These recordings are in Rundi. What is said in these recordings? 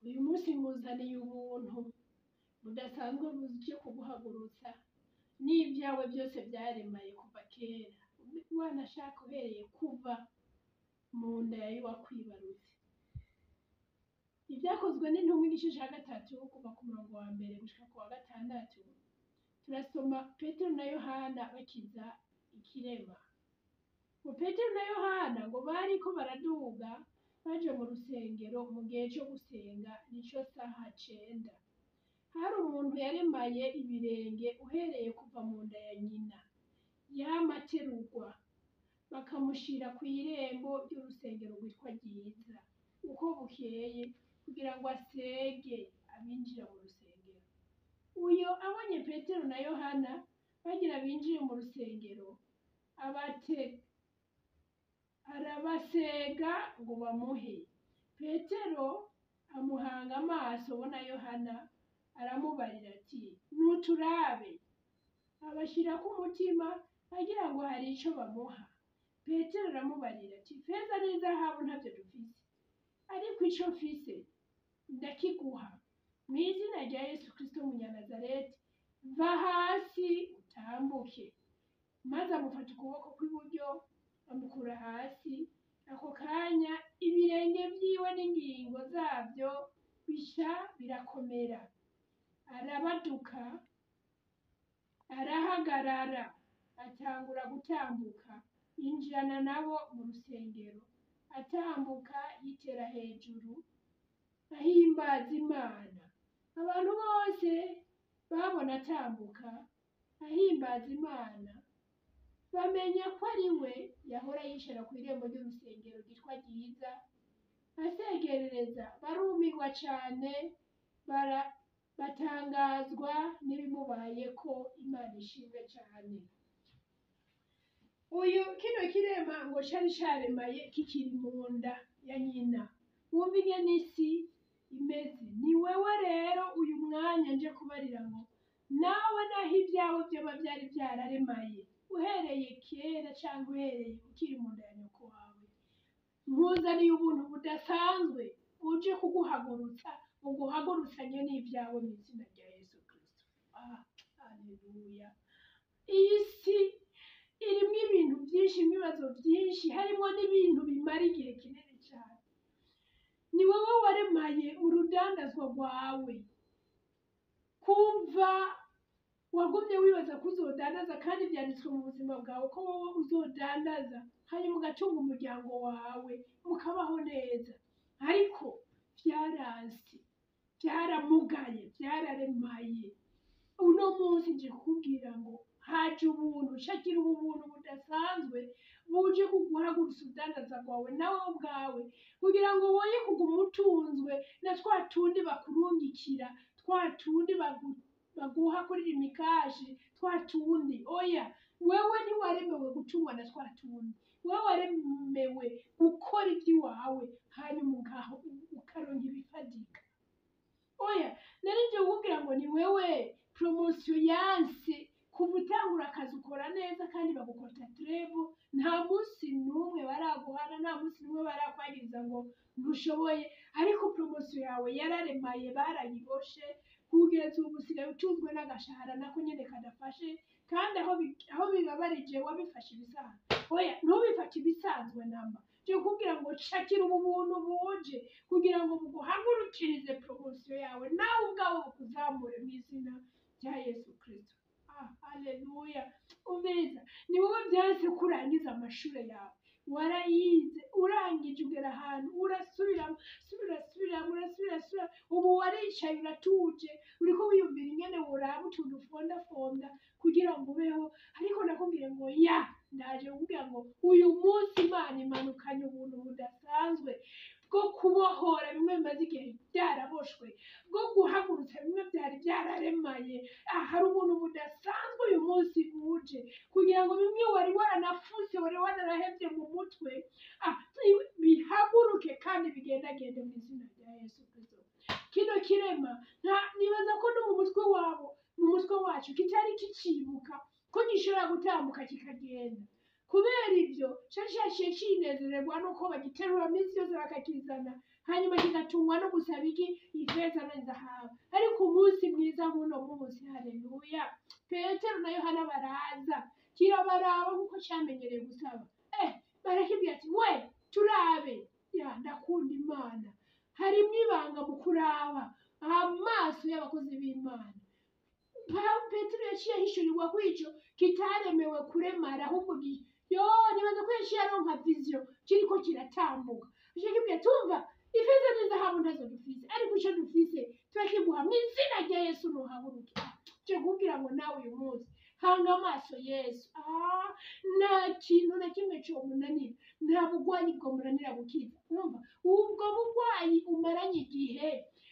Uyu munsi nkuzaniye ubuntu budasanzwe buje kuguhagurutsa n'ibyawe byose byaremaye kuva kera, wanashaka uhereye kuva mu nda y'uwakwibarutse. Ibyakozwe n'Intumwa igice ca gatatu, kuva ku murongo wa mbere gushika ku wa gatandatu, turasoma Petero na Yohana bakiza ikirema. Ngo Petero na Yohana ngo bariko baraduga baje mu rusengero mu gihe co gusenga, nico saha 9. Hari umuntu yaremaye ibirenge uhereye kuva mu nda ya nyina, yama aterurwa bakamushira kw'irembo ry'urusengero rwitwa Ryiza uko bukeye, kugira ngo asege abinjira mu rusengero. Uyo abonye Petero na Yohana bagira binjire mu rusengero, arabasega ngo bamuhe. Petero amuhanga amaso bo na Yohana, aramubarira ati: "Nuturabe." Abashirako umutima agira ngo hari ico bamuha. Petero aramubarira ati: "Feza n'izahabu ntavyo dufise, ariko ico mfise ndakiguha. Mw'izina rya Yesu Kristo w'Umunyanazareti, va hasi utambuke." Maze amufata ukuboko kw'iburyo, amukura hasi. Ako kanya ibirenge vyiwe n'ingingo zavyo bica birakomera, arabaduka, arahagarara, atangura gutambuka, yinjirana nabo mu rusengero, atambuka yitera hejuru, ahimbaza Imana. Abantu bose babona atambuka ahimbaza Imana, bamenya ko ari we yahora yicara kw'irembo ry'urusengero ryitwa Ryiza asegerereza. Barumirwa cane, batangazwa n'ibimubayeko. Imana ishimwe cane. Uyu kino kirema ngo cari caremaye kikiri mu nda ya nyina. Wumva ingene isi imeze. Ni wewe rero uyu mwanya nje kubarira ngo nawe, naho ibyawe vyoba vyari vyararemaye uhereye kera canke uhereye ukiri mu nda ya nyoko wawe, nkuzaniye ubuntu budasanzwe buje kuguhagurutsa, buguhagurutsanye n'ibyawe mu izina rya Yesu Kristo. Ah, haleluya! Iyi si irimwo ibintu byinshi, ibibazo byinshi, harimo n'ibintu bimara igihe kinini cyane. Ni wowe waremaye urudandazwa rwawe kuva wagumye wibaza ko uzodandaza, kandi byanditswe mu buzima bwawe ko wowe uzodandaza, hanyuma ugatunga umuryango wawe, mukabaho neza. Ariko byaranse, byaramugaye, byararemaye. Uno munsi nje kukubwira ngo haje ubuntu. Shakira ubu buntu budasanzwe buje kuguhagurutsa urudandaza rwawe nawe ubwawe, kugira ngo woye kuguma utunzwe na twa tundi bakurungikira, twa tundi baguha kuri Lumicash, twa tundi. Oya, wewe ntiwaremewe gutungwa na twa tundi. Wewe waremewe gukora iby'iwawe, hanyuma ukaronka ibifatika. Oya, nari nje kukubwira ngo ni wewe promotion yanse. Kuva utangura akazi ukora neza kandi bagukota trebu, nta munsi n'umwe baraguhana, nta munsi n'umwe barakwagiriza ngo ntushoboye, ariko promotion yawe yararemaye, barayiboshe. Kugeza ubu usigaye utunzwe n'agashahara nako nyene kadafashe. Kandi aho bibabarije wabifashe ibisanzwe. Oya, ntubifate ibisanzwe namba. Nje kukubwira ngo shakira ubu buntu buje kugira ngo buguhagurukirize promotion yawe, nawe ubwawe bukuzamure mu izina rya Yesu Kristo. Ah, haleluya! Umviriza, ni wowe byanse kurangiza amashure yawe. Warayize, urangije ugera ahantu urasubiramo, subira, subiramo, urasubira, subira. Ubu waricaye, uratuje, uriko wiyumvira ingene woraba utuntu ufondafonda kugira ngo ubeho. Ariko nakubwiye ngo ya ndaje kukubwira ngo uyu munsi Imana imanukanye ubuntu budasanzwe bwo kubohora bimwe bimaze igihe byaraboshwe, bwo guhagurutsa bimwe byari byararemaye. Hari ubuntu budasanzwe uyu munsi buje kugira ngo bimwe wari waranafuse, wari wararahevye mu mutwe, bihaguruke kandi bigendagende mu izina rya Yesu Kristo. Kino kirema nibaza ko no mu mutwe wabo, mu mutwe wacu, kitari kicibuka ko gishobora gutambuka kikagenda. Kubera ibyo cari caciye cinezererwa nuko bagiterura minsi yose bakakizana, hanyuma kigatungwa no gusaba iki? Ifeza n'izahabu. Ariko umunsi mwiza nk'uno munsi, haleluya, Petero na Yohana baraza, kirabaraba kuko camenyereye gusaba. Barakibwira ati we turabe. Ya, ndakunda Imana. Harimwo ibanga mu kuraba amaso y'abakozi b'Imana. Petero yaciye ahishurirwa ko ico kitaremewe kuremara, ahubwo yo nibaza ko yaciye aronka vision kiriko kiratambuka. Ico kibwira tumva ifeza n'izahabu ntazo dufise, ariko ico dufise turakiguha mu izina rya Yesu, nuhaguruke. Cyo kugira ngo nawe uyu munsi hanga amaso Yesu. Nta kintu na kimwe comunanira, nta bugwayi bwomunanira gukiza. Urumva ubwo bugwayi umaranye igihe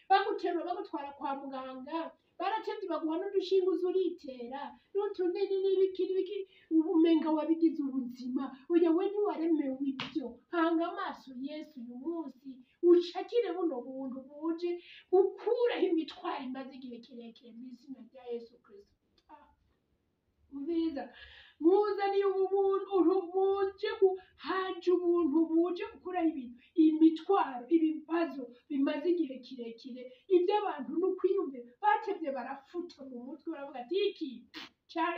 baguterura bagutwara kwa muganga, baratevye baguha n'udushinge uza uritera n'utunini n'ibiki n'ibiki, umenga wabigize ubuzima. Oya, we ntiwaremewe ibyo. Hanga amaso Yesu uyu munsi, ucakire buno buntu buje gukuraho imitwaro imaze igihe kirekire mu izina rya Yesu Kristo. Umviriza, muzaniye ubu buntu buje haje ubuntu buje gukuraho ibintu, imitwaro, ibibazo bimaze igihe kirekire, ibyo abantu n'ukwiyumvira batevye barafuta mu mutwe, baravuga ati iki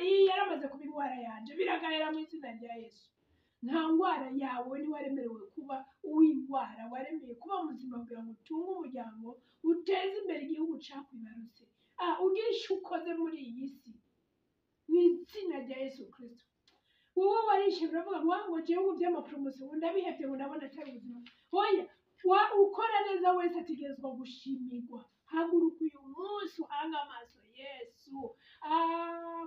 iyi yaramaze kuba indwara yanje, biragahera mu izina rya Yesu. Nta ndwara yawe, ntiwaremerewe kuba uw'indwara, waremeye kuba muzima kugira ngo utunge umuryango, uteze imbere igihugu cakwibarutse, ugire ico ukoze muri iyi si mu izina rya Yesu Kristo. Wowe warishe uravuga ngo ngo jewe ubu vy'amapromotion ngo ndabihevye, ngo ndabona atari ubuzima. Oya, wa ukora neza wese ategerezwa gushimirwa. Haguruka uyu munsi uhange amaso Yesu.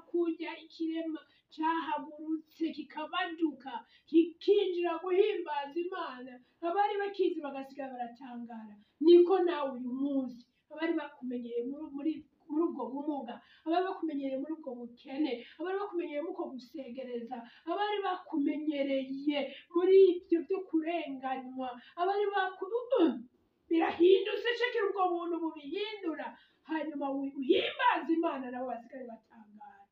Kurya ikirema cahagurutse kikabaduka kikinjira guhimbaza Imana, abari bakizi bagasigara baratangara. Niko nawe uyu munsi abari bakumenyereye muri ubwo bumuga, abari bakumenyereye muri ubwo bukene, abari bakumenyereye muri uko gusegereza, abari bakumenyereye muri ibyo byo kurenganywa, abari birahindutse. Shakira ubwo buntu bubihindura, hanyuma uhimbaze Imana, nabo basigare batangara.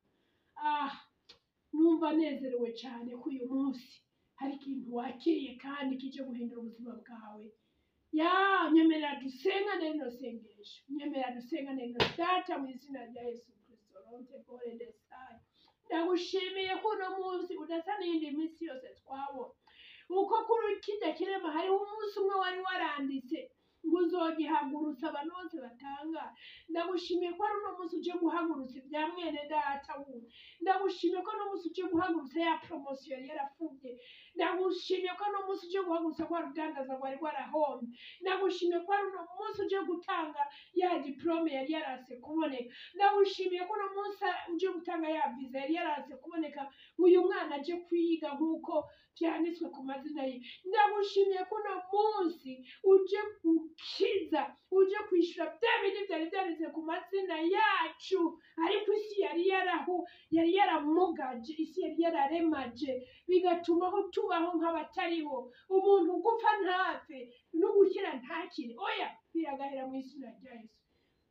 Numva nezerewe cyane ko uyu munsi hari ikintu wakiriye kandi kije guhindura ubuzima bwawe. Ya, nyemerera dusengane rino sengesho, nyemerera dusengane rino. Data, mu izina rya Yesu Kristo, ronte gore desayi, ndagushimiye ko uno munsi udasa n'iyindi minsi yose twabona. Uko kuri kijya kirema hariho umunsi umwe wari waranditse ngo uzogihagurutsa abantu bose batanga. Ndagushimiye ko ari uno munsi uje guhagurutsa ibya mwene data wundi. Ndagushimiye ko uno munsi uje guhagurutsa ya promotion yari yarafubye. Ndagushimiye ko uno munsi uje guhagurutsa kwa rudandaza rwari rwarahombye. Ndagushimiye ko ari uno munsi uje gutanga ya diplome yari yarase kuboneka. Ndagushimiye ko uno munsi uje gutanga ya visa yari yarase kuboneka, uyu mwana aje kwiga nk'uko vyanditswe ku mazina ye. Ndagushimiye ko uno munsi uje gukiza, uje kwishura bya bindi vyari vyanditse ku mazina yacu, ariko isi yari yarahu, yari yaramugaje, isi yari yararemaje, bigatuma aho tubaho nk'abatariho. Umuntu gupfa ntapfe no gukira ntakire, oya, biragahera mu izina rya Yesu.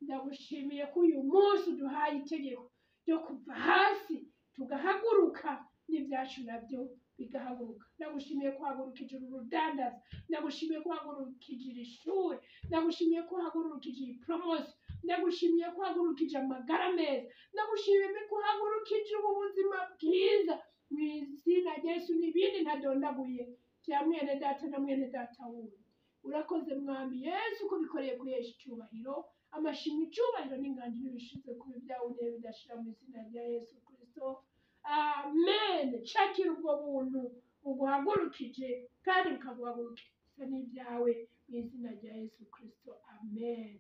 Ndagushimiye ko uyu munsi uduhaye itegeko ryo kuva hasi tugahaguruka, n'ibyacu nabyo bigahaguruka. Ndagushimiye ko uhagurukije uru rudandaza, ndagushimiye ko uhagurukije iri shuri, ndagushimiye ko uhagurukije iyi promotion, ndagushimiye ko uhagurukije amagara meza, ndagushimiye ko uhagurukije ubu buzima bwiza mu izina rya Yesu, n'ibindi ntadondaguye bya mwene data na mwene data wundi. Urakoze Mwami Yesu ko bikoreye guhesha icyubahiro, amashimwe, icyubahiro n'inganji n'ibishize kuba ibyawe intebe bidashira mu izina rya Yesu Kristo, amen. Cakira ubwo buntu buguhagurukije kandi bukaguhagurukiriza n'ibyawe mu izina rya Yesu Kristo, amen.